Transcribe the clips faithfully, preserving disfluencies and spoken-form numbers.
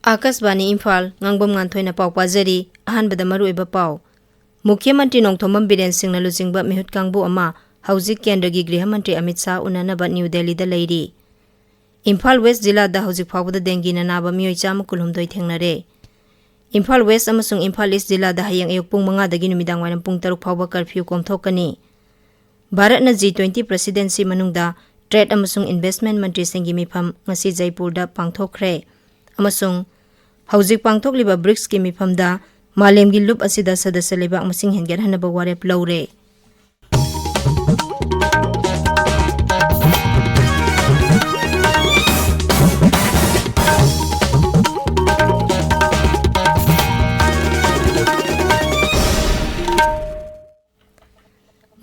ꯑꯥꯀꯥꯁꯕꯥꯅꯤ ꯏꯝꯐꯥꯜ, ꯉꯥꯡꯕꯝ ꯉꯥꯟꯊꯣꯏꯅ ꯄꯥꯎ ꯄꯥꯖꯔꯤ꯫ ꯑꯍꯥꯟꯕꯗ ꯃꯔꯨꯑꯣꯏꯕ ꯄꯥꯎ꯫ ꯃꯨꯈ꯭ꯌ ꯃꯟꯇ꯭ꯔꯤ ꯅꯣꯡꯊꯣꯝꯕꯝ ꯕꯤꯔꯦꯟ ꯁꯤꯡꯅ ꯂꯨꯆꯤꯡꯕ ꯃꯤꯍꯨꯠ ꯀꯥꯡꯕꯨ ꯑꯃ ꯍꯧꯖꯤꯛ ꯀꯦꯟꯗ꯭ꯔꯒꯤ ꯒ꯭ꯔꯤꯍ ꯃꯟꯇ꯭ꯔꯤ ꯑꯃꯤꯠ ꯁꯥꯍ ꯎꯅꯅꯕ ꯅ꯭ꯌꯨ ꯗꯦꯜꯂꯤꯗ ꯂꯩꯔꯤ꯫ ꯏꯝꯐꯥꯜ ꯋꯦꯁ ꯖꯤꯂꯥꯗ ꯍꯧꯖꯤꯛ ꯐꯥꯎꯕꯗ ꯗꯦꯡꯒꯤꯅ ꯅꯥꯕ ꯃꯤꯑꯣꯏ ꯆꯥꯝꯃ ꯀꯨꯟꯍꯨꯝꯗꯣꯏ ꯊꯦꯡꯅꯔꯦ꯫ ꯏꯝꯐꯥꯜ ꯋꯦꯁ ꯑꯃꯁꯨꯡ ꯏꯝꯐꯥꯜ ꯏꯁ ꯖꯤꯂꯥꯗ ꯍꯌꯦꯡ ꯑꯌꯨꯛ ꯄꯨꯡ ꯃꯉꯥꯗꯒꯤ ꯅꯨꯃꯤꯗꯥꯡ ꯋꯥꯏꯔꯝ ꯄꯨꯡ ꯇꯔꯨꯛ ꯐꯥꯎꯕ ꯀꯔꯐ꯭ꯌꯨ ꯀꯣꯝꯊꯣꯛꯀꯅꯤ꯫ ꯚꯥꯔꯠꯅ ꯖꯤ ꯇ꯭ꯋꯦꯟꯇꯤ ꯄ꯭ꯔꯦꯁꯤꯗꯦꯟꯁꯤ ꯃꯅꯨꯡꯗ ꯇ꯭ꯔꯦꯗ ꯑꯃꯁꯨꯡ ꯏꯟꯚꯦꯁ꯭ꯠꯃꯦꯟꯠ ꯃꯟꯇ꯭ꯔꯤꯁꯤꯡꯒꯤ ꯃꯤꯐꯝ ꯉꯁꯤ ꯖꯩꯄꯨꯔꯗ ꯄꯥꯡꯊꯣꯛꯈ꯭ꯔꯦ꯫ ꯑꯃꯁꯨꯡ ꯍꯧꯖꯤꯛ ꯄꯥꯡꯊꯣꯛꯂꯤꯕ ꯕ꯭ꯔꯤꯛꯁꯀꯤ ꯃꯤꯐꯝꯗ ꯃꯥꯂꯦꯝꯒꯤ ꯂꯨꯞ ꯑꯁꯤꯗ ꯁꯗꯁ꯭ꯌ ꯂꯩꯕꯥꯛ ꯃꯁꯤꯡ ꯍꯦꯟꯒꯠꯍꯟꯅꯕ ꯋꯥꯔꯦꯞ ꯂꯧꯔꯦ꯫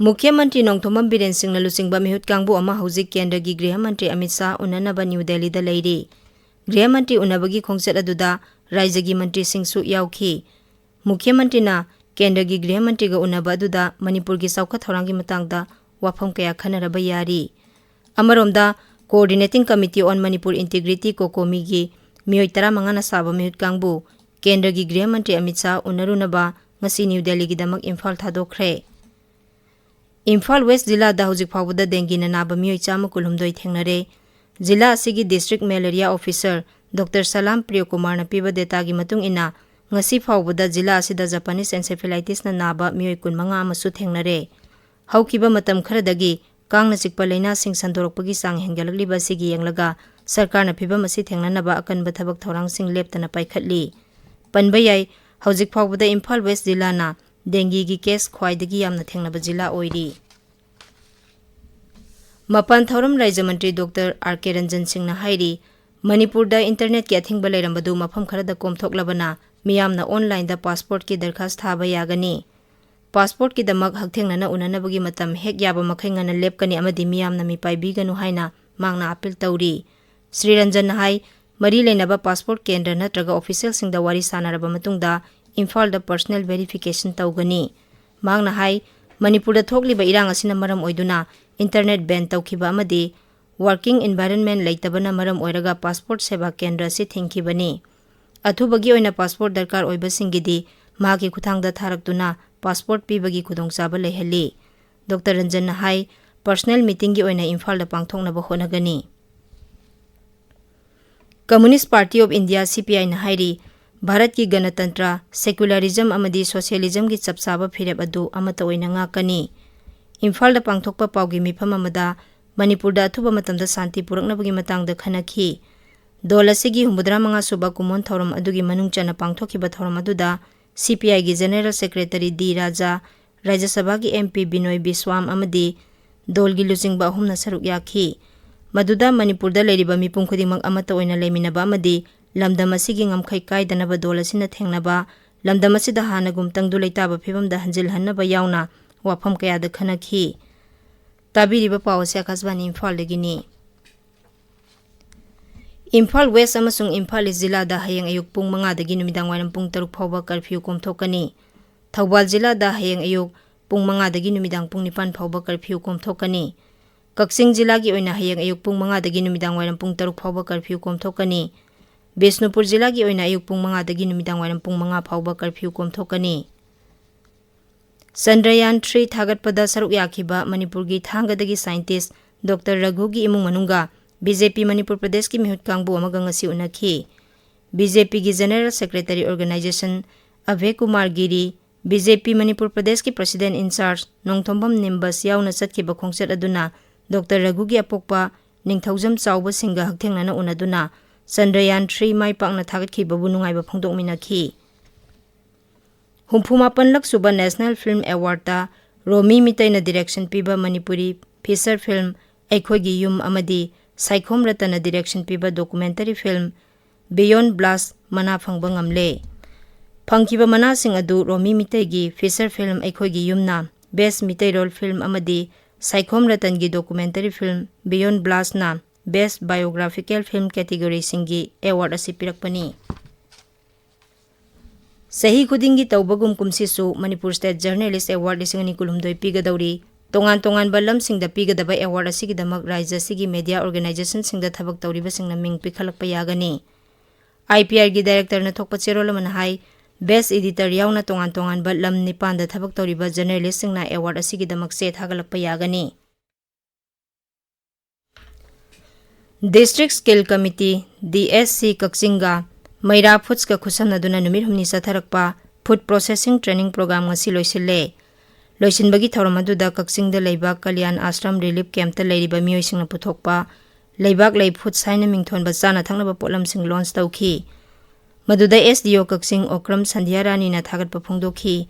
ꯃꯨꯈ꯭ꯌ ꯃꯟꯇ꯭ꯔꯤ ꯅꯣꯡꯊꯣꯝꯕꯝ ꯕꯤꯔꯦꯟ ꯁꯤꯡꯅ ꯂꯨꯆꯤꯡꯕ ꯃꯤꯍꯨꯠ ꯀꯥꯡꯕꯨ ꯑꯃ ꯍꯧꯖꯤꯛ ꯀꯦꯟꯗ꯭ꯔꯒꯤ ꯒ꯭ꯔꯤꯍ ꯃꯟꯇ꯭ꯔꯤ ꯑꯃꯤꯠ ꯁꯥꯍ ꯎꯅꯅꯕ ꯅ꯭ꯌꯨ ꯗꯦꯜꯂꯤꯗ ꯂꯩꯔꯤ꯫ ꯒ꯭ꯔꯤꯍ ꯃꯟꯇ꯭ꯔꯤ ꯎꯅꯕꯒꯤ ꯈꯣꯡꯆꯠ ꯑꯗꯨꯗ ꯔꯥꯖ꯭ꯌꯒꯤ ꯃꯟꯇ꯭ꯔꯤꯁꯤꯡꯁꯨ ꯌꯥꯎꯈꯤ꯫ ꯃꯨꯈ꯭ꯌ ꯃꯟꯇ꯭ꯔꯤꯅ ꯀꯦꯟꯗ꯭ꯔꯒꯤ ꯒ꯭ꯔꯤꯍ ꯃꯟꯇ꯭ꯔꯤꯒ ꯎꯅꯕ ꯑꯗꯨꯗ ꯃꯅꯤꯄꯨꯔꯒꯤ ꯆꯥꯎꯈꯠ ꯊꯧꯔꯥꯡꯒꯤ ꯃꯇꯥꯡꯗ ꯋꯥꯐꯝ ꯀꯌꯥ ꯈꯟꯅꯔꯕ ꯌꯥꯔꯤ꯫ ꯑꯃꯔꯣꯝꯗ, Coordinating Committee on Manipur Integrity, ꯀꯣꯀꯣꯃꯤꯒꯤ ꯃꯤꯑꯣꯏ ꯇꯔꯥꯃꯉꯥꯅ ꯁꯥꯕ ꯃꯤꯍꯨꯠ ꯀꯥꯡꯕꯨ ꯀꯦꯟꯗ꯭ꯔꯒꯤ ꯒ꯭ꯔꯤꯍ ꯃꯟꯇ꯭ꯔꯤ ꯑꯃꯤꯠ ꯁꯥꯍ ꯎꯅꯔꯨꯅꯕ ꯉꯁꯤ ꯅ꯭ꯌꯨ ꯗꯦꯜꯂꯤꯒꯤꯗꯃꯛ ꯏꯝꯐꯥꯜ ꯊꯥꯗꯣꯛꯈ꯭ꯔꯦ꯫ ꯏꯝꯐꯥꯜ ꯋꯦꯁ ꯖꯤꯂꯥꯗ ꯍꯧꯖꯤꯛ ꯐꯥꯎꯕꯗ ꯗꯦꯡꯒꯤꯅ ꯅꯥꯕ ꯃꯤꯑꯣꯏ ꯆꯥꯝꯃ ꯀꯨꯟꯍꯨꯝꯗꯣꯏ ꯊꯦꯡꯅꯔꯦ꯫ ꯖꯤꯂꯥ ꯑꯁꯤꯒꯤ District Malaria Officer Doctor ꯁꯂꯥꯝ ꯄ꯭ꯔꯤꯌꯣꯀꯨꯃꯥꯔꯅ ꯄꯤꯕ dataꯒꯤ ꯃꯇꯨꯡ ꯏꯟꯅ, ꯉꯁꯤ ꯐꯥꯎꯕꯗ ꯖꯤꯂꯥ ꯑꯁꯤꯗ Japanese encephalitisꯅ ꯅꯥꯕ ꯃꯤꯑꯣꯏ ꯀꯨꯟꯃꯉꯥ ꯑꯃꯁꯨ ꯊꯦꯡꯅꯔꯦ꯫ ꯍꯧꯈꯤꯕ ꯃꯇꯝ ꯈꯔꯗꯒꯤ ꯀꯥꯡꯅ ꯆꯤꯛꯄ ꯂꯥꯏꯅꯥꯁꯤꯡ ꯁꯟꯗꯣꯔꯛꯄꯒꯤ ꯆꯥꯡ ꯍꯦꯟꯒꯠꯂꯛꯂꯤꯕ ꯑꯁꯤꯒꯤ ꯌꯦꯡꯂꯒ ꯁꯔꯀꯥꯔꯅ ꯐꯤꯚꯝ ꯑꯁꯤ ꯊꯦꯡꯅꯅꯕ ꯑꯀꯟꯕ ꯊꯕꯛ ꯊꯧꯔꯥꯡꯁꯤꯡ ꯂꯦꯞꯇꯅ ꯄꯥꯏꯈꯠꯂꯤ꯫ ꯄꯟꯕ ꯌꯥꯏ, ꯍꯧꯖꯤꯛ ꯐꯥꯎꯕꯗ ꯏꯝꯐꯥꯜ ꯋꯦꯁ ꯖꯤꯂꯥꯅ ꯗꯦꯡꯒꯤꯒꯤ case ꯈ꯭ꯋꯥꯏꯗꯒꯤ ꯌꯥꯝꯅ ꯊꯦꯡꯅꯕ ꯖꯤꯂꯥ ꯑꯣꯏꯔꯤ꯫ ꯃꯄꯥꯟ ꯊꯧꯔꯝ ꯔꯥꯖ꯭ꯌ ꯃꯟꯇ꯭ꯔꯤ ꯗꯣꯛꯇꯔ ꯑꯥꯔ ꯀꯦ ꯔꯟꯖꯟ ꯁꯤꯡꯅ ꯍꯥꯏꯔꯤ, ꯃꯅꯤꯄꯨꯔꯗ internetꯀꯤ ꯑꯊꯤꯡꯕ ꯂꯩꯔꯝꯕꯗꯨ ꯃꯐꯝ ꯈꯔꯗ ꯀꯣꯝꯊꯣꯛꯂꯕꯅ ꯃꯤꯌꯥꯝꯅ onlineꯗ passportꯀꯤ ꯗꯔꯈꯥꯁ ꯊꯥꯕ ꯌꯥꯒꯅꯤ꯫ Passportꯀꯤꯗꯃꯛ ꯍꯛꯊꯦꯡꯅꯅ ꯎꯅꯅꯕꯒꯤ ꯃꯇꯝ ꯍꯦꯛ ꯌꯥꯕ ꯃꯈꯩ ꯉꯟꯅ ꯂꯦꯞꯀꯅꯤ ꯑꯃꯗꯤ ꯃꯤꯌꯥꯝꯅ ꯃꯤꯄꯥꯏꯕꯤꯒꯅꯨ ꯍꯥꯏꯅ ꯃꯍꯥꯛꯅ appeal ꯇꯧꯔꯤ꯫ ꯁ꯭ꯔꯤ ꯔꯟꯖꯟꯅ ꯍꯥꯏ, ꯃꯔꯤ ꯂꯩꯅꯕ passport ꯀꯦꯟꯗ꯭ꯔ ꯅꯠꯇ꯭ꯔꯒ officialꯁꯤꯡꯗ ꯋꯥꯔꯤ ꯁꯥꯅꯔꯕ ꯃꯇꯨꯡꯗ ꯏꯝꯐꯥꯜꯗ personal verification ꯇꯧꯒꯅꯤ꯫ ꯃꯍꯥꯛꯅ ꯍꯥꯏ, ꯃꯅꯤꯄꯨꯔꯗ ꯊꯣꯛꯂꯤꯕ ꯏꯔꯥꯡ ꯑꯁꯤꯅ ꯃꯔꯝ ꯑꯣꯏꯗꯨꯅ internet ban ꯇꯧꯈꯤꯕ ꯑꯃꯗꯤ working environment ꯂꯩꯇꯕꯅ ꯃꯔꯝ ꯑꯣꯏꯔꯒ passport ꯁꯦꯕꯥ ꯀꯦꯟꯗ꯭ꯔ ꯑꯁꯤ ꯊꯤꯡꯈꯤꯕꯅꯤ꯫ ꯑꯊꯨꯕꯒꯤ ꯑꯣꯏꯅ ꯄꯥꯁꯄꯣꯔꯠ ꯗꯔꯀꯥꯔ ꯑꯣꯏꯕꯁꯤꯡꯒꯤꯗꯤ ꯃꯍꯥꯛꯀꯤ ꯈꯨꯠꯊꯥꯡꯗ ꯊꯥꯔꯛꯇꯨꯅ ꯄꯥꯁꯄꯣꯔꯠ ꯄꯤꯕꯒꯤ ꯈꯨꯗꯣꯡꯆꯥꯕ ꯂꯩꯍꯜꯂꯤ꯫ ꯗꯣꯛꯇꯔ ꯔꯟꯖꯟꯅ ꯍꯥꯏ, ꯄꯔꯁꯣꯅꯦꯜ ꯃꯤꯇꯤꯡꯒꯤ ꯑꯣꯏꯅ ꯏꯝꯐꯥꯜꯗ ꯄꯥꯡꯊꯣꯛꯅꯕ ꯍꯣꯠꯅꯒꯅꯤ꯫ Communist Party of India, C P I ꯅ ꯍꯥꯏꯔꯤ, ꯚꯥꯔꯠꯀꯤ ꯒꯅꯇꯟꯇ꯭ꯔ, ꯁꯦꯀꯨꯂꯔꯤꯖꯝ ꯑꯃꯗꯤ ꯁꯣꯁꯤꯌꯦꯂꯤꯖꯝꯒꯤ ꯆꯞ ꯆꯥꯕ ꯐꯤꯔꯦꯞ ꯑꯗꯨ ꯑꯃꯠꯇ ꯑꯣꯏꯅ ꯉꯥꯛꯀꯅꯤ꯫ ꯏꯝꯐꯥꯜꯗ ꯄꯥꯡꯊꯣꯛꯄ ꯄꯥꯎꯒꯤ ꯃꯤꯐꯝ ꯑꯃꯗ ꯃꯅꯤꯄꯨꯔꯗ ꯑꯊꯨꯕ ꯃꯇꯝꯗ ꯁꯥꯟꯇꯤ ꯄꯨꯔꯛꯅꯕꯒꯤ ꯃꯇꯥꯡꯗ ꯈꯟꯅꯈꯤ꯫ ꯗꯣꯜ ꯑꯁꯤꯒꯤ ꯍꯨꯝꯐꯨꯇꯔꯥ ꯃꯉꯥ ꯁꯨꯕ ꯀꯨꯝꯑꯣꯟ ꯊꯧꯔꯝ ꯑꯗꯨꯒꯤ ꯃꯅꯨꯡ ꯆꯟꯅ ꯄꯥꯡꯊꯣꯛꯈꯤꯕ ꯊꯧꯔꯝ ꯑꯗꯨꯗ C P I ꯒꯤ General Secretary ꯗꯤ ꯔꯥꯖꯥ, ꯔꯥꯖ꯭ꯌ ꯁꯚꯥꯒꯤ M P ꯕꯤꯅꯣꯏ ꯕꯤꯁ꯭ꯋꯥꯝ ꯑꯃꯗꯤ ꯗꯣꯜꯒꯤ ꯂꯨꯆꯤꯡꯕ ꯑꯍꯨꯝꯅ ꯁꯔꯨꯛ ꯌꯥꯈꯤ꯫ ꯃꯗꯨꯗ ꯃꯅꯤꯄꯨꯔꯗ ꯂꯩꯔꯤꯕ ꯃꯤꯄꯨꯝ ꯈꯨꯗꯤꯡꯃꯛ ꯑꯃꯠꯇ ꯑꯣꯏꯅ ꯂꯩꯃꯤꯟꯅꯕ ꯑꯃꯗꯤ ꯂꯝꯗꯝ ꯑꯁꯤꯒꯤ ꯉꯝꯈꯩ ꯀꯥꯏꯗꯅꯕ ꯗꯣꯜ ꯑꯁꯤꯅ ꯊꯦꯡꯅꯕ, ꯂꯝꯗꯝ ꯑꯁꯤꯗ ꯍꯥꯟꯅꯒꯨꯝ ꯇꯪꯗꯨ ꯂꯩꯇꯥꯕ ꯐꯤꯕꯝꯗ ꯍꯟꯖꯤꯜꯍꯟꯅꯕ ꯌꯥꯎꯅ ꯋꯥꯐꯝ ꯀꯌꯥꯗ ꯈꯟꯅꯈꯤ꯫ ꯇꯥꯕꯤꯔꯤꯕ ꯄꯥꯎ ꯑꯁꯤ ꯑꯀꯥꯁꯕꯥꯅꯤ ꯏꯝꯐꯥꯜꯗꯒꯤꯅꯤ꯫ ꯏꯝꯐꯥꯜ ꯋꯦꯁ ꯑꯃꯁꯨꯡ ꯏꯝꯐꯥꯜ ꯏꯁ ꯖꯤꯂꯥꯗ ꯍꯌꯦꯡ ꯑꯌꯨꯛ ꯄꯨꯡ ꯃꯉꯥꯗꯒꯤ ꯅꯨꯃꯤꯗꯥꯡ ꯋꯥꯏꯔꯝ ꯄꯨꯡ ꯇꯔꯨꯛ ꯐꯥꯎꯕ ꯀꯔꯐ꯭ꯌꯨ ꯀꯣꯝꯊꯣꯛꯀꯅꯤ꯫ ꯊꯧꯕꯥꯜ ꯖꯤꯂꯥꯗ ꯍꯌꯦꯡ ꯑꯌꯨꯛ ꯄꯨꯡ ꯃꯉꯥꯗꯒꯤ ꯅꯨꯃꯤꯗꯥꯡ ꯄꯨꯡ ꯅꯤꯄꯥꯟ ꯐꯥꯎꯕ ꯀꯔꯐ꯭ꯌꯨ ꯀꯣꯝꯊꯣꯛꯀꯅꯤ꯫ ꯀꯛꯆꯤꯡ ꯖꯤꯂꯥꯒꯤ ꯑꯣꯏꯅ ꯍꯌꯦꯡ ꯑꯌꯨꯛ ꯄꯨꯡ ꯃꯉꯥꯗꯒꯤ ꯅꯨꯃꯤꯗꯥꯡ ꯋꯥꯏꯔꯝ ꯄꯨꯡ ꯇꯔꯨꯛ ꯐꯥꯎꯕ ꯀꯔꯐ꯭ꯌꯨ ꯀꯣꯝꯊꯣꯛꯀꯅꯤ꯫ ꯕꯤꯁꯅꯨꯄꯨꯔ ꯖꯤꯂꯥꯒꯤ ꯑꯣꯏꯅ ꯑꯌꯨꯛ ꯄꯨꯡ ꯃꯉꯥꯗꯒꯤ ꯅꯨꯃꯤꯗꯥꯡ ꯋꯥꯏꯔꯝ ꯄꯨꯡ ꯃꯉꯥ ꯐꯥꯎꯕ ꯀꯔꯐ꯭ꯌꯨ ꯀꯣꯝꯊꯣꯛꯀꯅꯤ꯫ ꯆꯟꯗ꯭ꯔꯌꯥꯟ ꯊ꯭ꯔꯤ ꯊꯥꯒꯠꯄꯗ ꯁꯔꯨꯛ ꯌꯥꯈꯤꯕ ꯃꯅꯤꯄꯨꯔꯒꯤ ꯊꯥꯡꯒꯗꯒꯤ ꯁꯥꯏꯟꯇꯤꯁ ꯗꯣꯛꯇꯔ ꯔꯘꯨꯒꯤ ꯏꯃꯨꯡ ꯃꯅꯨꯡꯒ B J P ꯃꯅꯤꯄꯨꯔ ꯄ꯭ꯔꯗꯦꯁꯀꯤ ꯃꯤꯍꯨꯠ ꯀꯥꯡꯕꯨ ꯑꯃꯒ ꯉꯁꯤ ꯎꯅꯈꯤ꯫ B J P ꯒꯤ General Secretary Organization ꯑꯚꯦ ꯀꯨꯃꯥꯔ ꯒꯤꯔꯤ, B J P ꯃꯅꯤꯄꯨꯔ ꯄ꯭ꯔꯗꯦꯁꯀꯤ President in Charge ꯅꯣꯡꯊꯣꯝꯕꯝ ꯅꯤꯝꯕꯁ ꯌꯥꯎꯅ ꯆꯠꯈꯤꯕ ꯈꯣꯡꯆꯠ ꯑꯗꯨꯅ ꯗꯣꯛꯇꯔ ꯔꯘꯨꯒꯤ ꯑꯄꯣꯛꯄ ꯅꯤꯡꯊꯧꯖꯝ ꯆꯥꯎꯕꯁꯤꯡꯒ ꯍꯛꯊꯦꯡꯅꯅ ꯎꯅꯗꯨꯅ ꯆꯟꯗ꯭ꯔꯌꯥꯟ ꯊ꯭ꯔꯤ ꯃꯥꯏ ꯄꯥꯛꯅ ꯊꯥꯒꯠꯈꯤꯕꯕꯨ ꯅꯨꯡꯉꯥꯏꯕ ꯐꯣꯡꯗꯣꯛꯃꯤꯟꯅꯈꯤ꯫ ꯍꯨꯝꯐꯨ ꯃꯥꯄꯟꯂꯛ ꯁꯨꯕ National Film Award ꯇ ꯔꯣꯃꯤ ꯃꯤꯇꯩꯅ direction ꯄꯤꯕ ꯃꯅꯤꯄꯨꯔꯤ feature film ꯑꯩꯈꯣꯏꯒꯤ ꯌꯨꯝ ꯑꯃꯗꯤ ꯁꯥꯏꯈꯣꯝ ꯔꯇꯟꯅ direction ꯄꯤꯕ documentary film Beyond Blast ꯃꯅꯥ ꯐꯪꯕ ꯉꯝꯂꯦ꯫ ꯐꯪꯈꯤꯕ ꯃꯅꯥꯁꯤꯡ ꯑꯗꯨ ꯔꯣꯃꯤ ꯃꯤꯇꯩꯒꯤ feature film ꯑꯩꯈꯣꯏꯒꯤ ꯌꯨꯝꯅ Best ꯃꯤꯇꯩꯔꯣꯜ Film ꯑꯃꯗꯤ Saikhom ꯔꯇꯟꯒꯤ documentary film Beyond Blast ꯅ Best Biographical Film category ꯁꯤꯡꯒꯤ award ꯑꯁꯤ ꯄꯤꯔꯛꯄꯅꯤ꯫ ꯆꯍꯤ ꯈꯨꯗꯤꯡꯒꯤ ꯇꯧꯕꯒꯨꯝ ꯀꯨꯝꯁꯤꯁꯨ Manipur State Journalist Award ꯂꯤꯁꯤꯡ ꯑꯅꯤ ꯀꯨꯟꯍꯨꯝꯗꯣꯏ ꯄꯤꯒꯗꯧꯔꯤ꯫ ꯇꯣꯉꯥꯟ ꯇꯣꯉꯥꯟꯕ ꯂꯝꯁꯤꯡꯗ ꯄꯤꯒꯗꯕ award ꯑꯁꯤꯒꯤꯗꯃꯛ ꯔꯥꯖ꯭ꯌ ꯑꯁꯤꯒꯤ media organization ꯁꯤꯡꯗ ꯊꯕꯛ ꯇꯧꯔꯤꯕꯁꯤꯡꯅ ꯃꯤꯡ ꯄꯤꯈꯠꯂꯛꯄ ꯌꯥꯒꯅꯤ꯫ ꯑꯥꯏ ꯄꯤ ꯑꯥꯔꯒꯤ ꯗꯥꯏꯔꯦꯛꯇꯔꯅ ꯊꯣꯛꯄ ꯆꯦꯔꯣꯜ ꯑꯃꯅ ꯍꯥꯏ, ꯕꯦꯁ꯭ꯠ ꯏꯗꯤꯇꯔ ꯌꯥꯎꯅ ꯇꯣꯉꯥꯟ ꯇꯣꯉꯥꯟꯕ ꯂꯝ ꯅꯤꯄꯥꯟꯗ ꯊꯕꯛ ꯇꯧꯔꯤꯕ ꯖꯔꯅꯦꯂꯤꯁ꯭ꯠꯁꯤꯡꯅ ꯑꯦꯋꯥꯔꯗ ꯑꯁꯤꯒꯤꯗꯃꯛ ꯆꯦ ꯊꯥꯒꯠꯂꯛꯄ ꯌꯥꯒꯅꯤ꯫ District Skill Committee, D S C, ꯀꯛꯆꯤꯡꯒ ꯃꯩꯔꯥ ꯐꯨꯗꯁꯀ ꯈꯨꯠꯁꯝꯅꯗꯨꯅ ꯅꯨꯃꯤꯠ ꯍꯨꯝꯅꯤ ꯆꯠꯊꯔꯛꯄ ꯐꯨꯗ ꯄ꯭ꯔꯣꯁꯦꯁꯤꯡ ꯇ꯭ꯔꯦꯅꯤꯡ ꯄ꯭ꯔꯣꯒ꯭ꯔꯥꯝ ꯉꯁꯤ ꯂꯣꯏꯁꯤꯜꯂꯦ꯫ ꯂꯣꯏꯁꯤꯟꯕꯒꯤ ꯊꯧꯔꯝ ꯑꯗꯨꯗ ꯀꯛꯆꯤꯡꯗ ꯂꯩꯕ ꯀꯂꯌꯥꯟ ꯑꯥꯁ꯭ꯔꯝ ꯔꯤꯂꯤꯐ ꯀꯦꯝꯞꯇ ꯂꯩꯔꯤꯕ ꯃꯤꯑꯣꯏꯁꯤꯡꯅ ꯄꯨꯊꯣꯛꯄ ꯂꯩꯕꯥꯛ ꯂꯩ ꯐꯨꯗꯁ ꯍꯥꯏꯅ ꯃꯤꯡꯊꯣꯟꯕ ꯆꯥꯅ ꯊꯛꯅꯕ ꯄꯣꯠꯂꯝꯁꯤꯡ ꯂꯣꯟꯆ ꯇꯧꯈꯤ꯫ ꯃꯗꯨꯗ ꯑꯦꯁ ꯗꯤ ꯑꯣ ꯀꯛꯆꯤꯡ ꯑꯣꯀ꯭ꯔꯝ ꯁꯟꯙ꯭ꯌꯥ ꯔꯥꯅꯤꯅ ꯊꯥꯒꯠꯄ ꯐꯣꯡꯗꯣꯛꯈꯤ꯫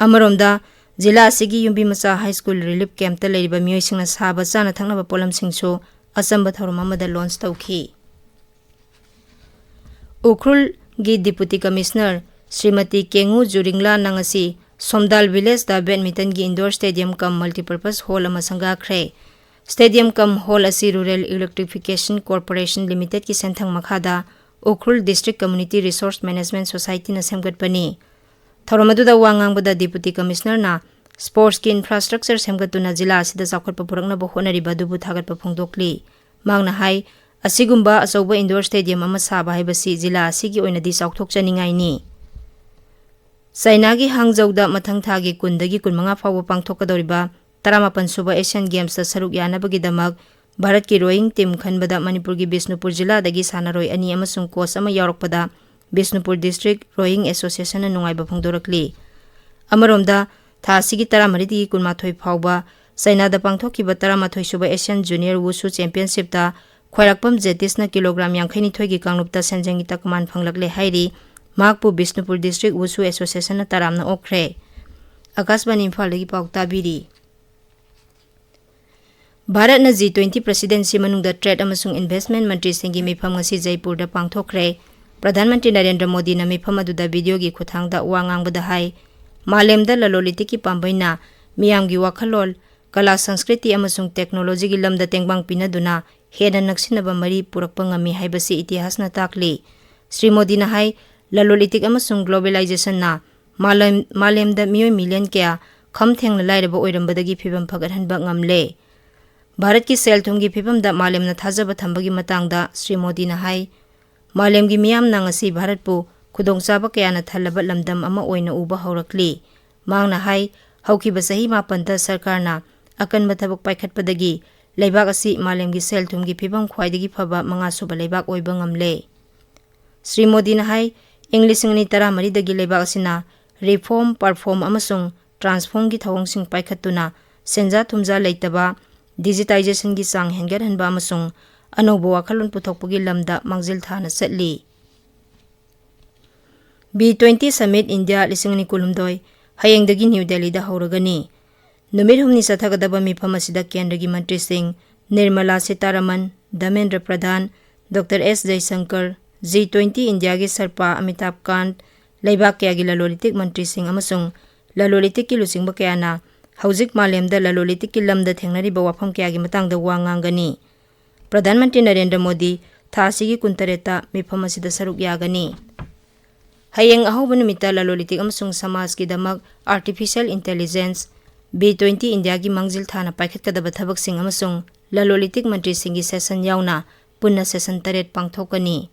ꯑꯃꯔꯣꯝꯗ, ꯖꯤꯂꯥ ꯑꯁꯤꯒꯤ ꯌꯨꯝꯕꯤ ꯃꯆꯥ ꯍꯥꯏ ꯁ꯭ꯀꯨꯜ ꯔꯤꯂꯤꯐ ꯀꯦꯝꯞꯇ ꯂꯩꯔꯤꯕ ꯃꯤꯑꯣꯏꯁꯤꯡꯅ ꯁꯥꯕ ꯆꯥꯅ ꯊꯛꯅꯕ ꯄꯣꯠꯂꯝꯁꯤꯡꯁꯨ ꯑꯆꯝꯕ ꯊꯧꯔꯝ ꯑꯃꯗ ꯂꯣꯟꯆ ꯇꯧꯈꯤ꯫ ꯎꯈ꯭ꯔꯨꯜꯒꯤ ꯗꯤꯄꯨꯇꯤ ꯀꯃꯤꯁꯅꯔ ꯁ꯭ꯔꯤꯃꯇꯤ ꯀꯦꯉꯨ ꯖꯨꯔꯤꯡꯂꯥꯅ ꯉꯁꯤ ꯁꯣꯝꯗꯥꯜ ꯚꯤꯂꯦꯖꯇ ꯕꯦꯗꯃꯤꯟꯇꯟꯒꯤ indoor stadium cum multipurpose hall ꯑꯃ ꯁꯪꯒꯥꯈ꯭ꯔꯦ꯫ ꯁ꯭ꯇꯦꯗꯤꯌꯝ ꯀꯝ ꯍꯣꯜ ꯑꯁꯤ ꯔꯨꯔꯦꯜ ꯏꯂꯦꯛꯇ꯭ꯔꯤꯐꯤꯀꯦꯁꯟ ꯀꯣꯔꯄꯣꯔꯦꯁꯟ ꯂꯤꯃꯤꯇꯦꯗꯀꯤ ꯁꯦꯟꯊꯪ ꯃꯈꯥꯗ Ukhrul district community resource management ꯁꯣꯁꯥꯏꯇꯤꯅ ꯁꯦꯝꯒꯠꯄꯅꯤ꯫ ꯊꯧꯔꯝ ꯑꯗꯨꯗ ꯋꯥ ꯉꯥꯡꯕꯗ ꯗꯤꯄꯨꯇꯤ ꯀꯃꯤꯁꯅꯔꯅ ꯁ꯭ꯄꯣꯔꯠꯁꯀꯤ ꯏꯟꯐ꯭ꯔꯥꯁ꯭ꯇ꯭ꯔꯛꯆꯔ ꯁꯦꯝꯒꯠꯇꯨꯅ ꯖꯤꯂꯥ ꯑꯁꯤꯗ ꯆꯥꯎꯈꯠꯄ ꯄꯨꯔꯛꯅꯕ ꯍꯣꯠꯅꯔꯤꯕ ꯑꯗꯨꯕꯨ ꯊꯥꯒꯠꯄ ꯐꯣꯡꯗꯣꯛꯂꯤ꯫ ꯃꯍꯥꯛꯅ ꯍꯥꯏ, ꯑꯁꯤꯒꯨꯝꯕ ꯑꯆꯧꯕ ꯏꯟꯗꯣꯔ ꯁ꯭ꯇꯦꯗꯤꯌꯝ ꯑꯃ ꯁꯥꯕ ꯍꯥꯏꯕꯁꯤ ꯖꯤꯂꯥ ꯑꯁꯤꯒꯤ ꯑꯣꯏꯅꯗꯤ ꯆꯥꯎꯊꯣꯛꯆꯅꯤꯡꯉꯥꯏꯅꯤ꯫ ꯆꯥꯏꯅꯥꯒꯤ ꯍꯥꯡꯖꯧꯗ ꯃꯊꯪ ꯊꯥꯒꯤ ꯀꯨꯟꯗꯒꯤ ꯀꯨꯟꯃꯉꯥ ꯐꯥꯎꯕ ꯄꯥꯡꯊꯣꯛꯀꯗꯧꯔꯤꯕ ꯇꯔꯥꯃꯥꯄꯟ ꯁꯨꯕ ꯑꯦꯁꯤꯌꯥꯟ ꯒꯦꯝꯁꯇ ꯁꯔꯨꯛ ꯌꯥꯅꯕꯒꯤꯗꯃꯛ ꯚꯥꯔꯠꯀꯤ ꯔꯣꯌꯤꯡ ꯇꯤꯝ ꯈꯟꯕꯗ ꯃꯅꯤꯄꯨꯔꯒꯤ ꯕꯤꯁꯅꯨꯄꯨꯔ ꯖꯤꯂꯥꯗꯒꯤ ꯁꯥꯟꯅꯔꯣꯏ ꯑꯅꯤ ꯑꯃꯁꯨꯡ ꯀꯣꯆ ꯑꯃ ꯌꯥꯎꯔꯛꯄꯗ ꯕꯤꯁꯅꯨꯄꯨꯔ ꯗꯤꯁꯇ꯭ꯔꯤꯛ ꯔꯣꯌꯤꯡ ꯑꯦꯁꯣꯁꯤꯌꯦꯁꯟꯅ ꯅꯨꯡꯉꯥꯏꯕ ꯐꯣꯡꯗꯣꯔꯛꯂꯤ꯫ ꯑꯃꯔꯣꯝꯗ, ꯊꯥ ꯑꯁꯤꯒꯤ ꯇꯔꯥꯃꯔꯤꯗꯒꯤ ꯀꯨꯟꯃꯥꯊꯣꯏ ꯐꯥꯎꯕ ꯆꯥꯏꯅꯥꯗ ꯄꯥꯡꯊꯣꯛꯈꯤꯕ ꯇꯔꯥꯃꯥꯊꯣꯏ ꯁꯨꯕ ꯑꯦꯁꯤꯌꯥꯟ ꯖꯨꯅꯤꯌꯔ ꯋꯨꯁꯨ ꯆꯦꯝꯄꯤꯌꯟꯁꯤꯞꯇ ꯈ꯭ꯋꯥꯏꯔꯥꯛꯄꯝ ꯖꯦꯇꯤꯁꯅ ꯀꯤꯂꯣꯒ꯭ꯔꯥꯝ ꯌꯥꯡꯈꯩ ꯅꯤꯊꯣꯏꯒꯤ ꯀꯥꯡꯂꯨꯞꯇ ꯁꯦꯟꯖꯦꯡꯒꯤ ꯇꯀꯃꯥꯟ ꯐꯪꯂꯛꯂꯦ ꯍꯥꯏꯔꯤ꯫ ꯃꯍꯥꯛꯄꯨ ꯕꯤꯁꯅꯨꯄꯨꯔ ꯗꯤꯁꯇ꯭ꯔꯤꯛ ꯋꯨꯁꯨ ꯑꯦꯁꯣꯁꯤꯌꯦꯁꯟꯅ ꯇꯔꯥꯝꯅ ꯑꯣꯛꯈ꯭ꯔꯦ꯫ ꯑꯀꯥꯁꯕꯥꯅꯤ ꯏꯝꯐꯥꯜꯗꯒꯤ ꯄꯥꯎ ꯇꯥꯕꯤꯔꯤ꯫ ꯚꯥꯔꯠꯅ ꯖꯤ ꯇ꯭ꯋꯦꯟꯇꯤ ꯄ꯭ꯔꯦꯁꯤꯗꯦꯟꯁꯤ ꯃꯅꯨꯡꯗ ꯇ꯭ꯔꯦꯗ ꯑꯃꯁꯨꯡ ꯏꯟꯚꯦꯁ꯭ꯇꯃꯦꯟꯠ ꯃꯟꯇ꯭ꯔꯤꯁꯤꯡꯒꯤ ꯃꯤꯐꯝ ꯉꯁꯤ ꯖꯩꯄꯨꯔꯗ ꯄꯥꯡꯊꯣꯛꯈ꯭ꯔꯦ꯫ ꯄ꯭ꯔꯙꯥꯟ ꯃꯟꯇ꯭ꯔꯤ ꯅꯔꯦꯟꯗ꯭ꯔ ꯃꯣꯗꯤꯅ ꯃꯤꯐꯝ ꯑꯗꯨꯗ ꯚꯤꯗꯤꯑꯣꯒꯤ ꯈꯨꯠꯊꯥꯡꯗ ꯋꯥ ꯉꯥꯡꯕꯗ ꯍꯥꯏ, ꯃꯥꯂꯦꯝꯗ ꯂꯂꯣꯟ ꯏꯇꯤꯛꯀꯤ ꯄꯥꯝꯕꯩꯅ ꯃꯤꯌꯥꯝꯒꯤ ꯋꯥꯈꯜꯂꯣꯟ, ꯀꯂꯥ ꯁꯪꯁꯀ꯭ꯔꯤꯇꯤ ꯑꯃꯁꯨꯡ ꯇꯦꯛꯅꯣꯂꯣꯖꯤꯒꯤ ꯂꯝꯗ ꯇꯦꯡꯕꯥꯡ ꯄꯤꯅꯗꯨꯅ ꯍꯦꯟꯅ ꯅꯛꯁꯤꯟꯅꯕ ꯃꯔꯤ ꯄꯨꯔꯛꯄ ꯉꯝꯃꯤ ꯍꯥꯏꯕꯁꯤ ꯏꯇꯤꯍꯥꯁꯅ ꯇꯥꯛꯂꯤ꯫ ꯁ꯭ꯔꯤ ꯃꯣꯗꯤꯅ ꯍꯥꯏ, ꯂꯂꯣꯟ ꯏꯇꯤꯛ ꯑꯃꯁꯨꯡ ꯒ꯭ꯂꯣꯕꯦꯂꯥꯏꯖꯦꯁꯟꯅ ꯃꯥꯂꯦꯝ, ꯃꯥꯂꯦꯝꯗ ꯃꯤꯑꯣꯏ ꯃꯤꯂꯤꯌꯟ ꯀꯌꯥ ꯈꯝ ꯊꯦꯡꯅ ꯂꯥꯏꯔꯕ ꯑꯣꯏꯔꯝꯕꯗꯒꯤ ꯐꯤꯕꯝ ꯐꯒꯠꯍꯟꯕ ꯉꯝꯂꯦ꯫ ꯚꯥꯔꯠꯀꯤ ꯁꯦꯜ ꯊꯨꯝꯒꯤ ꯐꯤꯕꯝꯗ ꯃꯥꯂꯦꯝꯅ ꯊꯥꯖꯕ ꯊꯝꯕꯒꯤ ꯃꯇꯥꯡꯗ ꯁ꯭ꯔꯤ ꯃꯣꯗꯤꯅ ꯍꯥꯏ, ꯃꯥꯂꯦꯝꯒꯤ ꯃꯤꯌꯥꯝꯅ ꯉꯁꯤ ꯚꯥꯔꯠꯄꯨ ꯈꯨꯗꯣꯡꯆꯥꯕ ꯀꯌꯥꯅ ꯊꯜꯂꯕ ꯂꯝꯗꯝ ꯑꯃ ꯑꯣꯏꯅ ꯎꯕ ꯍꯧꯔꯛꯂꯤ꯫ ꯃꯍꯥꯛꯅ ꯍꯥꯏ, ꯍꯧꯈꯤꯕ ꯆꯍꯤ ꯃꯥꯄꯟꯗ ꯁꯔꯀꯥꯔꯅ ꯑꯀꯟꯕ ꯊꯕꯛ ꯄꯥꯏꯈꯠꯄꯗꯒꯤ ꯂꯩꯕꯥꯛ ꯑꯁꯤ ꯃꯥꯂꯦꯝꯒꯤ ꯁꯦꯜ ꯊꯨꯝꯒꯤ ꯐꯤꯕꯝ ꯈ꯭ꯋꯥꯏꯗꯒꯤ ꯐꯕ ꯃꯉꯥꯁꯨꯕ ꯂꯩꯕꯥꯛ ꯑꯣꯏꯕ ꯉꯝꯂꯦ꯫ ꯁ꯭ꯔꯤ ꯃꯣꯗꯤꯅ ꯍꯥꯏ, ꯏꯪ ꯂꯤꯁꯤꯡ ꯑꯅꯤ ꯇꯔꯥꯃꯔꯤꯗꯒꯤ ꯂꯩꯕꯥꯛ ꯑꯁꯤꯅ reform, perform ꯑꯃꯁꯨꯡ transformꯒꯤ ꯊꯧꯑꯣꯡꯁꯤꯡ ꯄꯥꯏꯈꯠꯇꯨꯅ ꯁꯦꯟꯖꯥ ꯊꯨꯝꯖꯥ ꯂꯩꯇꯕ, digitization ꯒꯤ ꯆꯥꯡ ꯍꯦꯟꯒꯠꯍꯟꯕ ꯑꯃꯁꯨꯡ ꯑꯅꯧꯕ ꯋꯥꯈꯜꯂꯣꯟ ꯄꯨꯊꯣꯛꯄꯒꯤ ꯂꯝꯗ ꯃꯥꯡꯖꯤꯜ ꯊꯥꯅ ꯆꯠꯂꯤ꯫ B twenty Summit India ꯂꯤꯁꯤꯡ ꯑꯅꯤ ꯀꯨꯟꯍꯨꯝꯗꯣꯏ ꯍꯌꯦꯡꯗꯒꯤ ꯅ꯭ꯌꯨ ꯗꯦꯜꯂꯤꯗ ꯍꯧꯔꯒꯅꯤ꯫ ꯅꯨꯃꯤꯠ ꯍꯨꯝꯅꯤ ꯆꯠꯊꯒꯗꯕ ꯃꯤꯐꯝ ꯑꯁꯤꯗ ꯀꯦꯟꯗ꯭ꯔꯒꯤ ꯃꯟꯇ꯭ꯔꯤꯁꯤꯡ ꯅꯤꯔꯃꯂꯥ ꯁꯤꯇꯥꯔꯥꯃꯟ, ꯙꯔꯃꯦꯟꯗ꯭ꯔ ꯄ꯭ꯔꯙꯥꯟ, ꯗꯣꯛꯇꯔ ꯑꯦꯁ ꯖꯌꯁꯪꯀꯔ, G twenty India ꯒꯤ ꯁꯔꯄꯥ ꯑꯃꯤꯇꯥꯕ ꯀꯥꯟꯠ, ꯂꯩꯕꯥꯛ ꯀꯌꯥꯒꯤ ꯂꯂꯣꯟ ꯏꯇꯤꯛ ꯃꯟꯇ꯭ꯔꯤꯁꯤꯡ ꯑꯃꯁꯨꯡ ꯂꯂꯣꯟ ꯏꯇꯤꯛꯀꯤ ꯂꯨꯆꯤꯡꯕ ꯀꯌꯥꯅ ꯍꯧꯖꯤꯛ ꯃꯥꯂꯦꯝꯗ ꯂꯂꯣꯟ ꯏꯇꯤꯛꯀꯤ ꯂꯝꯗ ꯊꯦꯡꯅꯔꯤꯕ ꯋꯥꯐꯝ ꯀꯌꯥꯒꯤ ꯃꯇꯥꯡꯗ ꯋꯥ ꯉꯥꯡꯒꯅꯤ꯫ ꯄ꯭ꯔꯙꯥꯟ ꯃꯟꯇ꯭ꯔꯤ ꯅꯔꯦꯟꯗ꯭ꯔ ꯃꯣꯗꯤ ꯊꯥ ꯑꯁꯤꯒꯤ ꯀꯨꯟꯇꯔꯦꯠꯇ ꯃꯤꯐꯝ ꯑꯁꯤꯗ ꯁꯔꯨꯛ ꯌꯥꯒꯅꯤ꯫ ꯍꯌꯦꯡ ꯑꯍꯧꯕ ꯅꯨꯃꯤꯠꯇ ꯂꯂꯣꯟ ꯏꯇꯤꯛ ꯑꯃꯁꯨꯡ ꯁꯃꯥꯖꯀꯤꯗꯃꯛ artificial intelligence, B twenty India ꯒꯤ ꯃꯥꯡꯖꯤꯜ ꯊꯥꯅ ꯄꯥꯏꯈꯠꯀꯗꯕ ꯊꯕꯛꯁꯤꯡ ꯑꯃꯁꯨꯡ ꯂꯂꯣꯟ ꯏꯇꯤꯛ ꯃꯟꯇ꯭ꯔꯤꯁꯤꯡꯒꯤ session ꯌꯥꯎꯅ ꯄꯨꯟꯅ session ꯇꯔꯦꯠ ꯄꯥꯡꯊꯣꯛꯀꯅꯤ꯫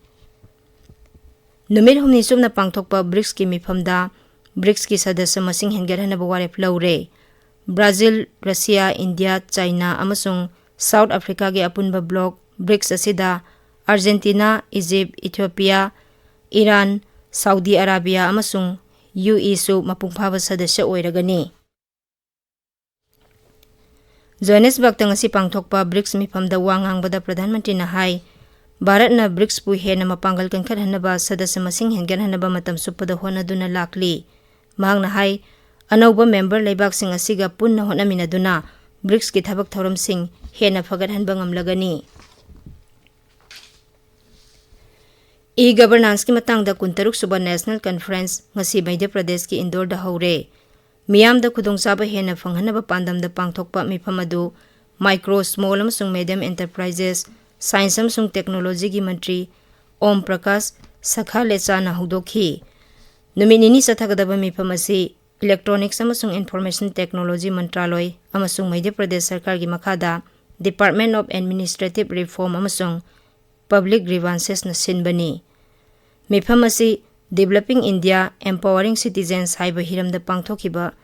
ꯅꯨꯃꯤꯠ ꯍꯨꯝꯅꯤ ꯆꯨꯞꯅ ꯄꯥꯡꯊꯣꯛꯄ ꯕ꯭ꯔꯤꯛꯁꯀꯤ ꯃꯤꯐꯝꯗ ꯕ꯭ꯔꯤꯛꯁꯀꯤ ꯁꯗꯁ꯭ꯌ ꯃꯁꯤꯡ ꯍꯦꯟꯒꯠꯍꯟꯅꯕ ꯋꯥꯔꯦꯞ ꯂꯧꯔꯦ꯫ ꯕ꯭ꯔꯥꯖꯤꯜ, ꯔꯁꯤꯌꯥ, ꯏꯟꯗꯤꯌꯥ, ꯆꯥꯏꯅꯥ ꯑꯃꯁꯨꯡ ꯁꯥꯎꯠ ꯑꯐ꯭ꯔꯤꯀꯥꯒꯤ ꯑꯄꯨꯟꯕ ꯕ꯭ꯂꯣꯛ ꯕ꯭ꯔꯤꯛꯁ ꯑꯁꯤꯗ Argentina, Egypt, Ethiopia, Iran, Saudi Arabia ꯑꯃꯁꯨꯡ ꯌꯨ ꯏꯁꯨ ꯃꯄꯨꯡ ꯐꯥꯕ ꯁꯗꯁ꯭ꯌ ꯑꯣꯏꯔꯒꯅꯤ꯫ ꯖꯣꯍꯥꯅꯦꯁꯕꯔꯒꯇ ꯉꯁꯤ ꯄꯥꯡꯊꯣꯛꯄ ꯕ꯭ꯔꯤꯛꯁ ꯃꯤꯐꯝꯗ ꯋꯥ ꯉꯥꯡꯕꯗ ꯄ꯭ꯔꯙꯥꯟ ꯃꯟꯇ꯭ꯔꯤꯅ ꯍꯥꯏ, ꯚꯥꯔꯠꯅ ꯕ꯭ꯔꯤꯛꯁꯄꯨ ꯍꯦꯟꯅ ꯃꯄꯥꯡꯒꯜ ꯀꯟꯈꯠꯍꯟꯅꯕ ꯁꯗꯁ꯭ꯌ ꯃꯁꯤꯡ ꯍꯦꯟꯒꯠꯍꯟꯅꯕ ꯃꯇꯝ ꯆꯨꯞꯄꯗ ꯍꯣꯠꯅꯗꯨꯅ ꯂꯥꯛꯂꯤ꯫ ꯃꯍꯥꯛꯅ ꯍꯥꯏ, ꯑꯅꯧꯕ ꯃꯦꯝꯕꯔ ꯂꯩꯕꯥꯛꯁꯤꯡ ꯑꯁꯤꯒ ꯄꯨꯟꯅ ꯍꯣꯠꯅꯃꯤꯟꯅꯗꯨꯅ ꯕ꯭ꯔꯤꯛꯁꯀꯤ ꯊꯕꯛ ꯊꯧꯔꯝꯁꯤꯡ ꯍꯦꯟꯅ ꯐꯒꯠꯍꯟꯕ ꯉꯝꯂꯒꯅꯤ꯫ E-governance ꯀꯤ ꯃꯇꯥꯡꯗ ꯀꯨꯟꯇꯔꯨꯛ ꯁꯨꯕ National Conference ꯉꯁꯤ ꯃꯙ꯭ꯌ ꯄ꯭ꯔꯗꯦꯁꯀꯤ ꯏꯟꯗꯣꯔꯗ ꯍꯧꯔꯦ꯫ ꯃꯤꯌꯥꯝꯗ ꯈꯨꯗꯣꯡꯆꯥꯕ ꯍꯦꯟꯅ ꯐꯪꯍꯟꯅꯕ ꯄꯥꯟꯗꯝꯗ ꯄꯥꯡꯊꯣꯛꯄ ꯃꯤꯐꯝ ꯑꯗꯨ Micro, Small ꯑꯃꯁꯨꯡ Medium Enterprises, Science ꯑꯃꯁꯨꯡ Technology ꯒꯤ ꯃꯟꯇ꯭ꯔꯤ ꯑꯣꯝ ꯄ꯭ꯔꯀꯥꯁ ꯁꯈꯥꯂꯦꯆꯥꯅ ꯍꯧꯗꯣꯛꯈꯤ꯫ ꯅꯨꯃꯤꯠ ꯅꯤꯅꯤ ꯆꯠꯊꯒꯗꯕ ꯃꯤꯐꯝ ꯑꯁꯤ Electronics ꯑꯃꯁꯨꯡ Information Technology ꯃꯟꯇ꯭ꯔꯥꯂꯣꯏ ꯑꯃꯁꯨꯡ ꯃꯙ꯭ꯌ ꯄ꯭ꯔꯗꯦꯁ ꯁꯔꯀꯥꯔꯒꯤ ꯃꯈꯥꯗ Department of Administrative Reform ꯑꯃꯁꯨꯡ Public Grievances ꯅ ꯁꯤꯟꯕꯅꯤ꯫ ꯃꯤꯐꯝ ꯑꯁꯤ Developing India, Empowering Citizens ꯍꯥꯏꯕ ꯍꯤꯔꯝꯗ ꯄꯥꯡꯊꯣꯛꯈꯤꯕ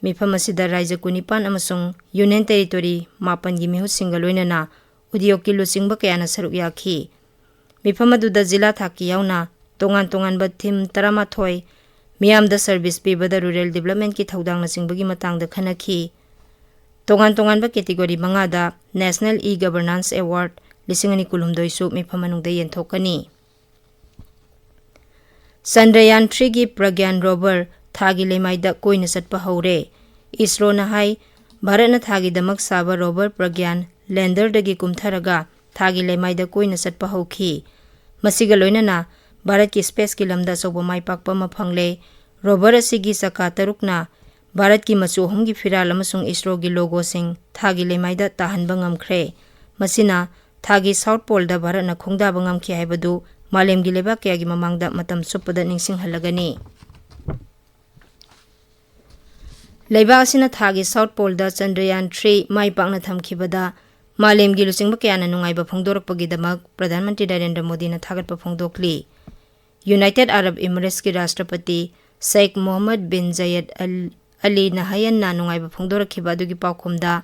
ꯃꯤꯐꯝ ꯑꯁꯤꯗ ꯔꯥꯖ꯭ꯌ ꯀꯨꯟꯅꯤꯄꯥꯟ ꯑꯃꯁꯨꯡ Union Territory ꯃꯥꯄꯟꯒꯤ ꯃꯤꯍꯨꯠꯁꯤꯡꯒ ꯂꯣꯏꯅꯅ ꯎꯗ꯭ꯌꯣꯒꯀꯤ ꯂꯨꯆꯤꯡꯕ ꯀꯌꯥꯅ ꯁꯔꯨꯛ ꯌꯥꯈꯤ꯫ ꯃꯤꯐꯝ ꯑꯗꯨꯗ ꯖꯤꯂꯥ ꯊꯥꯛꯀꯤ ꯌꯥꯎꯅ ꯇꯣꯉꯥꯟ ꯇꯣꯉꯥꯟꯕ theme ꯇꯔꯥꯃꯥꯊꯣꯏ, ꯃꯤꯌꯥꯝꯗ service ꯄꯤꯕꯗ rural development ꯀꯤ ꯊꯧꯗꯥꯡꯅꯆꯤꯡꯕꯒꯤ ꯃꯇꯥꯡꯗ ꯈꯟꯅꯈꯤ꯫ ꯇꯣꯉꯥꯟ ꯇꯣꯉꯥꯟꯕ category ꯃꯉꯥꯗ National E-Governance Award ꯂꯤꯁꯤꯡ ꯑꯅꯤ ꯀꯨꯟꯍꯨꯝꯗꯣꯏꯁꯨ ꯃꯤꯐꯝ ꯃꯅꯨꯡꯗ ꯌꯦꯟꯊꯣꯛꯀꯅꯤ꯫ ꯆꯟꯗ꯭ꯔꯌꯥꯟ three ꯒꯤ Pragyan rover ꯊꯥꯒꯤ ꯂꯩꯃꯥꯏꯗ ꯀꯣꯏꯅ ꯆꯠꯄ ꯍꯧꯔꯦ꯫ ISRO ꯅ ꯍꯥꯏ, ꯚꯥꯔꯠꯅ ꯊꯥꯒꯤꯗꯃꯛ ꯁꯥꯕ rover Pragyan lander ꯗꯒꯤ ꯀꯨꯝꯊꯔꯒ ꯊꯥꯒꯤ ꯂꯩꯃꯥꯏꯗ ꯀꯣꯏꯅ ꯆꯠꯄ ꯍꯧꯈꯤ꯫ ꯃꯁꯤꯒ ꯂꯣꯏꯅꯅ ꯚꯥꯔꯠꯀꯤ space ꯀꯤ ꯂꯝꯗ ꯑꯆꯧꯕ ꯃꯥꯏ ꯄꯥꯛꯄ ꯑꯃ ꯐꯪꯂꯦ꯫ Rover ꯑꯁꯤꯒꯤ ꯆꯀꯥ ꯇꯔꯨꯛꯅ ꯚꯥꯔꯠꯀꯤ ꯃꯆꯨ ꯑꯍꯨꯝꯒꯤ ꯐꯤꯔꯥꯜ ꯑꯃꯁꯨꯡ ISRO ꯒꯤ logo ꯁꯤꯡ ꯊꯥꯒꯤ ꯂꯩꯃꯥꯏꯗ ꯇꯥꯍꯟꯕ ꯉꯝꯈ꯭ꯔꯦ꯫ ꯃꯁꯤꯅ ꯊꯥꯒꯤ South Pole ꯗ ꯚꯥꯔꯠꯅ ꯈꯣꯡꯗꯥꯕ ꯉꯝꯈꯤ ꯍꯥꯏꯕꯗꯨ ꯃꯥꯂꯦꯝꯒꯤ ꯂꯩꯕꯥꯛ ꯀꯌꯥꯒꯤ ꯃꯃꯥꯡꯗ ꯃꯇꯝ ꯆꯨꯞꯄꯗ ꯅꯤꯡꯁꯤꯡꯍꯜꯂꯒꯅꯤ꯫ ꯂꯩꯕꯥꯛ ꯑꯁꯤꯅ ꯊꯥꯒꯤ South Pole ꯗ Chandrayaan three ꯃꯥꯏ ꯄꯥꯛꯅ ꯊꯝꯈꯤꯕꯗ ꯃꯥꯂꯦꯝꯒꯤ ꯂꯨꯆꯤꯡꯕ ꯀꯌꯥꯅ ꯅꯨꯡꯉꯥꯏꯕ ꯐꯣꯡꯗꯣꯔꯛꯄꯒꯤꯗꯃꯛ ꯄ꯭ꯔꯙꯥꯟ ꯃꯟꯇ꯭ꯔꯤ ꯅꯔꯦꯟꯗ꯭ꯔ ꯃꯣꯗꯤꯅ ꯊꯥꯒꯠꯄ ꯐꯣꯡꯗꯣꯛꯂꯤ꯫ United Arab Emirates ꯀꯤ ꯔꯥꯁꯇ꯭ꯔꯄꯇꯤ ꯁꯦꯈ ꯃꯣꯍꯝꯃꯗ ꯕꯤꯟ ꯖꯌꯦꯗ ꯑꯜ, ꯑꯂꯤ ꯅꯍꯌꯟꯅ ꯅꯨꯡꯉꯥꯏꯕ ꯐꯣꯡꯗꯣꯔꯛꯈꯤꯕ ꯑꯗꯨꯒꯤ ꯄꯥꯎꯈꯨꯝꯗ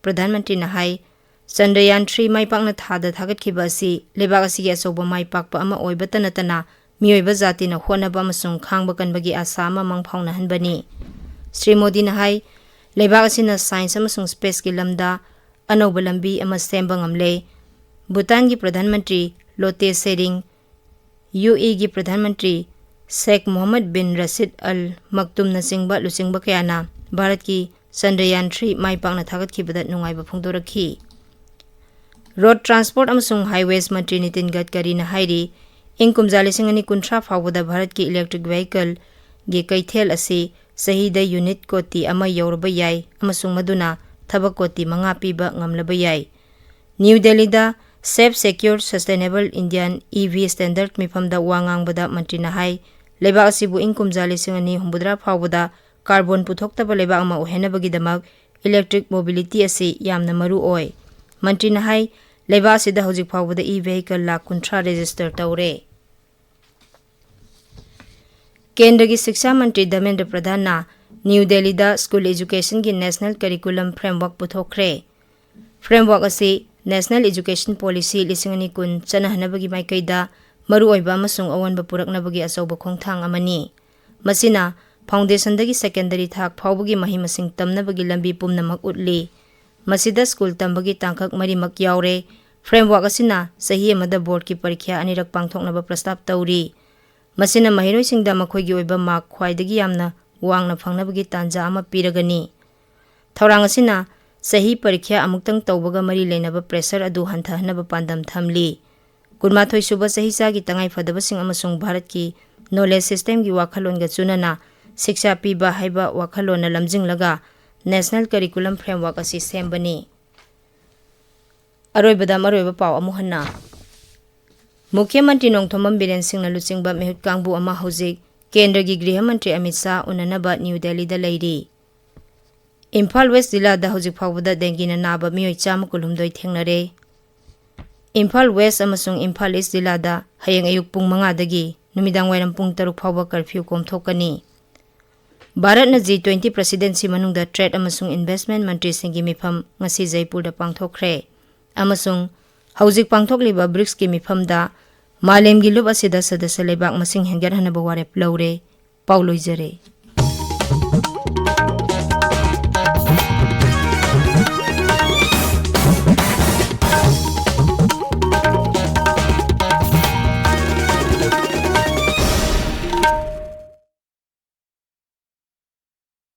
ꯄ꯭ꯔꯙꯥꯟ ꯃꯟꯇ꯭ꯔꯤꯅ ꯍꯥꯏ, Chandrayaan three ꯃꯥꯏ ꯄꯥꯛꯅ ꯊꯥꯗ ꯊꯥꯒꯠꯈꯤꯕ ꯑꯁꯤ ꯂꯩꯕꯥꯛ ꯑꯁꯤꯒꯤ ꯑꯆꯧꯕ ꯃꯥꯏ ꯄꯥꯛꯄ ꯑꯃ ꯑꯣꯏꯕꯇ ꯅꯠꯇꯅ ꯃꯤꯑꯣꯏꯕ ꯖꯥꯇꯤꯅ ꯍꯣꯠꯅꯕ ꯑꯃꯁꯨꯡ ꯈꯥꯡꯕ ꯀꯟꯕꯒꯤ ꯑꯥꯁꯥ ꯑꯃ ꯃꯪꯐꯥꯎꯅꯍꯟꯕꯅꯤ꯫ ꯁ꯭ꯔꯤ ꯃꯣꯗꯤꯅ ꯍꯥꯏ, ꯂꯩꯕꯥꯛ ꯑꯁꯤꯅ science ꯑꯃꯁꯨꯡ space ꯀꯤ ꯂꯝꯗ ꯑꯅꯧꯕ ꯂꯝꯕꯤ ꯑꯃ ꯁꯦꯝꯕ ꯉꯝꯂꯦ꯫ ꯚꯨꯇꯥꯟꯒꯤ ꯄ꯭ꯔꯙꯥꯟ ꯃꯟꯇ꯭ꯔꯤ ꯂꯣꯇꯦ ꯁꯦꯔꯤꯡ, UAE ꯒꯤ ꯄ꯭ꯔꯙꯥꯟ ꯃꯟꯇ꯭ꯔꯤ ꯁꯦꯈ ꯃꯣꯍꯝꯃꯗ ꯕꯤꯟ ꯔꯁꯤꯗ ꯑꯜ ꯃꯛꯇꯨꯝꯅꯆꯤꯡꯕ ꯂꯨꯆꯤꯡꯕ ꯀꯌꯥꯅ ꯚꯥꯔꯠꯀꯤ Chandrayaan three ꯃꯥꯏ ꯄꯥꯛꯅ ꯊꯥꯒꯠꯈꯤꯕꯗ ꯅꯨꯡꯉꯥꯏꯕ ꯐꯣꯡꯗꯣꯔꯛꯈꯤ꯫ Road Transport ꯑꯃꯁꯨꯡ Highways ꯃꯟꯇ꯭ꯔꯤ ꯅꯤꯇꯤꯟ ꯒꯗꯀꯔꯤꯅ ꯍꯥꯏꯔꯤ, ꯏꯪ ꯀꯨꯝꯖꯥ ꯂꯤꯁꯤꯡ ꯑꯅꯤ ꯀꯨꯟꯊ꯭ꯔꯥ ꯐꯥꯎꯕꯗ ꯚꯥꯔꯠꯀꯤ electric vehicle ꯒꯤ ꯀꯩꯊꯦꯜ ꯑꯁꯤ ꯆꯍꯤꯗ unit ꯀꯣꯇꯤ ꯑꯃ ꯌꯧꯔꯕ ꯌꯥꯏ ꯑꯃꯁꯨꯡ ꯃꯗꯨꯅ ꯊꯕꯛ ꯀꯣꯇꯤ ꯃꯉꯥ ꯄꯤꯕ ꯉꯝꯂꯕ ꯌꯥꯏ꯫ ꯅ꯭ꯌꯨ ꯗꯦꯜꯂꯤꯗ Safe, Secure, Sustainable Indian EV Standard ꯃꯤꯐꯝꯗ ꯋꯥ ꯉꯥꯡꯕꯗ ꯃꯟꯇ꯭ꯔꯤꯅ ꯍꯥꯏ, ꯂꯩꯕꯥꯛ ꯑꯁꯤꯕꯨ ꯏꯪ ꯀꯨꯝꯖꯥ ꯂꯤꯁꯤꯡ ꯑꯅꯤ ꯍꯨꯝꯐꯨꯇꯔꯥ ꯐꯥꯎꯕꯗ carbon ꯄꯨꯊꯣꯛꯇꯕ ꯂꯩꯕꯥꯛ ꯑꯃ ꯑꯣꯏꯍꯟꯅꯕꯒꯤꯗꯃꯛ electric mobility ꯑꯁꯤ ꯌꯥꯝꯅ ꯃꯔꯨ ꯑꯣꯏ꯫ ꯃꯟꯇ꯭ꯔꯤꯅ ꯍꯥꯏ, ꯂꯩꯕꯥꯛ ꯑꯁꯤꯗ ꯍꯧꯖꯤꯛ ꯐꯥꯎꯕꯗ e vehicle ꯂꯥꯈ ꯀꯨꯟꯊ꯭ꯔꯥ register ꯇꯧꯔꯦ꯫ ꯀꯦꯟꯗ꯭ꯔꯒꯤ ꯁꯤꯛꯁꯥ ꯃꯟꯇ꯭ꯔꯤ ꯙꯔꯃꯦꯟꯗ꯭ꯔ ꯄ꯭ꯔꯙꯥꯟꯅ ꯅ꯭ꯌꯨ ꯗꯦꯜꯂꯤꯗ school educationꯒꯤ national curriculum framework ꯄꯨꯊꯣꯛꯈ꯭ꯔꯦ꯫ Framework ꯑꯁꯤ National Education Policy ꯂꯤꯁꯤꯡ ꯑꯅꯤ ꯀꯨꯟ ꯆꯠꯅꯍꯟꯅꯕꯒꯤ ꯃꯥꯏꯀꯩꯗ ꯃꯔꯨꯑꯣꯏꯕ ꯑꯃꯁꯨꯡ ꯑꯑꯣꯟꯕ ꯄꯨꯔꯛꯅꯕꯒꯤ ꯑꯆꯧꯕ ꯈꯣꯡꯊꯥꯡ ꯑꯃꯅꯤ꯫ ꯃꯁꯤꯅ foundationꯗꯒꯤ secondary ꯊꯥꯛ ꯐꯥꯎꯕꯒꯤ ꯃꯍꯩ ꯃꯁꯤꯡ ꯇꯝꯅꯕꯒꯤ ꯂꯝꯕꯤ ꯄꯨꯝꯅꯃꯛ ꯎꯠꯂꯤ꯫ ꯃꯁꯤꯗ school ꯇꯝꯕꯒꯤ ꯇꯥꯡꯀꯛ ꯃꯔꯤꯃꯛ ꯌꯥꯎꯔꯦ꯫ Framework ꯑꯁꯤꯅ ꯆꯍꯤ ꯑꯃꯗ boardꯀꯤ ꯄꯔꯤꯈ꯭ꯌꯥ ꯑꯅꯤꯔꯛ ꯄꯥꯡꯊꯣꯛꯅꯕ ꯄ꯭ꯔꯁꯇꯥꯞ ꯇꯧꯔꯤ꯫ ꯃꯁꯤꯅ ꯃꯍꯩꯔꯣꯏꯁꯤꯡꯗ ꯃꯈꯣꯏꯒꯤ ꯑꯣꯏꯕ mark ꯈ꯭ꯋꯥꯏꯗꯒꯤ ꯌꯥꯝꯅ ꯋꯥꯡꯅ ꯐꯪꯅꯕꯒꯤ ꯇꯥꯟꯖꯥ ꯑꯃ ꯄꯤꯔꯒꯅꯤ꯫ ꯊꯧꯔꯥꯡ ꯑꯁꯤꯅ ꯆꯍꯤ ꯄꯔꯤꯈ꯭ꯌꯥ ꯑꯃꯨꯛꯇꯪ ꯇꯧꯕꯒ ꯃꯔꯤ ꯂꯩꯅꯕ pressure ꯑꯗꯨ ꯍꯟꯊꯍꯟꯅꯕ ꯄꯥꯟꯗꯝ ꯊꯝꯂꯤ꯫ ꯀꯨꯟꯃꯥꯊꯣꯏ ꯁꯨꯕ ꯆꯍꯤꯆꯥꯒꯤ ꯇꯉꯥꯏꯐꯗꯕꯁꯤꯡ ꯑꯃꯁꯨꯡ ꯚꯥꯔꯠꯀꯤ knowledge systemꯒꯤ ꯋꯥꯈꯜꯂꯣꯟꯒ ꯆꯨꯅꯅ ꯁꯤꯛꯁꯥ ꯄꯤꯕ ꯍꯥꯏꯕ ꯋꯥꯈꯜꯂꯣꯟꯅ ꯂꯝꯖꯤꯡꯂꯒ national curriculum framework ꯑꯁꯤ ꯁꯦꯝꯕꯅꯤ꯫ ꯑꯔꯣꯏꯕꯗ ꯃꯔꯨꯑꯣꯏꯕ ꯄꯥꯎ ꯑꯃꯨꯛ ꯍꯟꯅ꯫ ꯃꯨꯈ꯭ꯌ ꯃꯟꯇ꯭ꯔꯤ ꯅꯣꯡꯊꯣꯝꯕꯝ ꯕꯤꯔꯦꯟ ꯁꯤꯡꯅ ꯂꯨꯆꯤꯡꯕ ꯃꯤꯍꯨꯠ ꯀꯥꯡꯕꯨ ꯑꯃ ꯍꯧꯖꯤꯛ ꯀꯦꯟꯗ꯭ꯔꯒꯤ ꯒ꯭ꯔꯤꯍ ꯃꯟꯇ꯭ꯔꯤ ꯑꯃꯤꯠ ꯁꯥꯍ ꯎꯅꯅꯕ ꯅ꯭ꯌꯨ ꯗꯦꯜꯂꯤꯗ ꯂꯩꯔꯤ꯫ ꯏꯝꯐꯥꯜ ꯋꯦꯁ ꯖꯤꯂꯥꯗ ꯍꯧꯖꯤꯛ ꯐꯥꯎꯕꯗ ꯗꯦꯡꯒꯤꯅ ꯅꯥꯕ ꯃꯤꯑꯣꯏ ꯆꯥꯝꯃ ꯀꯨꯟꯍꯨꯝꯗꯣꯏ ꯊꯦꯡꯅꯔꯦ꯫ ꯏꯝꯐꯥꯜ ꯋꯦꯁ ꯑꯃꯁꯨꯡ ꯏꯝꯐꯥꯜ ꯏꯁ ꯖꯤꯂꯥꯗ ꯍꯌꯦꯡ ꯑꯌꯨꯛ ꯄꯨꯡ ꯃꯉꯥꯗꯒꯤ ꯅꯨꯃꯤꯗꯥꯡ ꯋꯥꯏꯔꯝ ꯄꯨꯡ ꯇꯔꯨꯛ ꯐꯥꯎꯕ curfew ꯀꯣꯝꯊꯣꯛꯀꯅꯤ꯫ ꯚꯥꯔꯠꯅ G twenty presidency ꯃꯅꯨꯡꯗ trade ꯑꯃꯁꯨꯡ investment ꯃꯟꯇ꯭ꯔꯤꯁꯤꯡꯒꯤ ꯃꯤꯐꯝ ꯉꯁꯤ ꯖꯩꯄꯨꯔꯗ ꯄꯥꯡꯊꯣꯛꯈ꯭ꯔꯦ꯫ ꯑꯃꯁꯨꯡ ꯍꯧꯖꯤꯛ ꯄꯥꯡꯊꯣꯛꯂꯤꯕ ꯕ꯭ꯔꯤꯛꯁꯀꯤ ꯃꯤꯐꯝꯗ ꯃꯥꯂꯦꯝꯒꯤ ꯂꯨꯞ ꯑꯁꯤꯗ ꯁꯗꯁ꯭ꯌ ꯂꯩꯕꯥꯛ ꯃꯁꯤꯡ ꯍꯦꯟꯒꯠꯍꯟꯅꯕ ꯋꯥꯔꯦꯞ ꯂꯧꯔꯦ꯫ ꯄꯥꯎ ꯂꯣꯏꯖꯔꯦ꯫